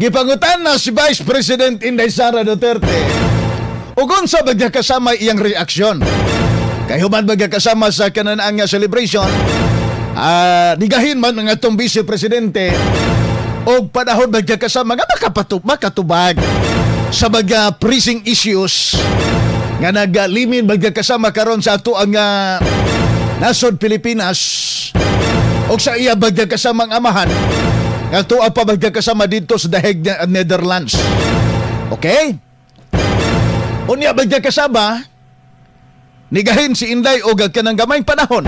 Gipangutan na si Vice President Inday Sara Duterte. Ug unsa ba kasama iyang reaksyon? Kay human ba kasama sa kanang nga celebration, nigahin man ang atong Vice Presidente og panahon ba kasama nga makatubag sa mga pressing issues nga nagalimin ba kasama karon sa ato ang nasod Pilipinas o sa iya bagya kasamang amahan nga tuwa pa bagya kasama dito sa The Hague, Netherlands. Okay? Unya bagya kasama nigahin si Inday og kanang gamayng panahon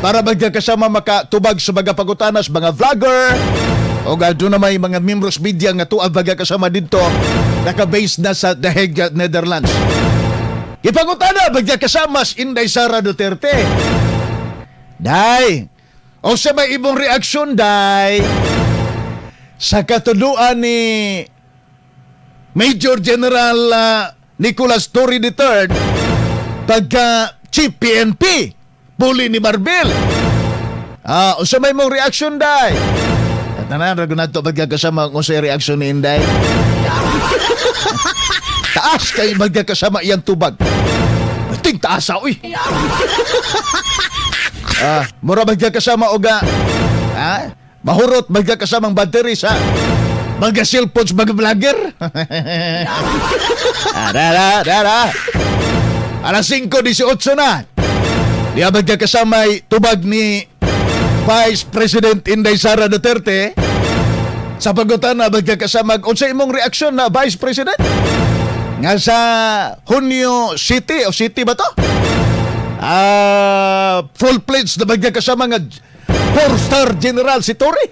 para bagya kasama makatubag sa mga pagutanas, mga vlogger o doon na may mga membros media nga tuwa bagya kasama dito naka-base na sa The Hague, Netherlands. Gipangutana bagya kasama si Inday Sara Duterte. Day, o sa may ibong reaksyon, Day, sa katuduan ni Major General Nicolas Torre III pagka Chief PNP puli ni Marbil. O sa may mong reaksyon, Day? At tanan ra nato pagkakasama kung sa reaksyon ni Inday. Taas kay magkakasama iyang tubag. Ting taas uy. Mura magkakasama oga mahurot magkakasamang battery sa mga cellphones, mga vlogger. Dara, dara. Alas 5:18 na. Diya magkakasamay tubag ni Vice President Inday Sara Duterte sa pagutan na magkakasama unsa imong reaksyon na Vice President nga sa Junio City o City ba to? Full-fledged na magkakasama nga four-star general si Torre.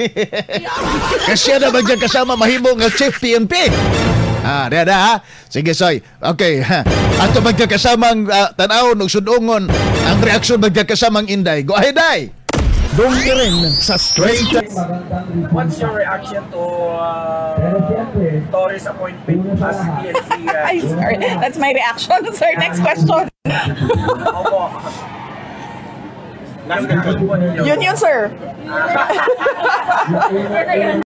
Kasi na magkakasama mahimo nga Chief PNP. Ah, da, ha? Sige, soy. Okay. Ato magkakasamang tan-awon ug sudungon ang reaksyon magkakasamang Inday. Go ahead, Day. Dong rin sa Straight What's your reaction to Torre's appointment as PNP? Ay, sorry. That's my reaction, sir. Next question. Opo. Last question po ninyo. Yun yun, sir.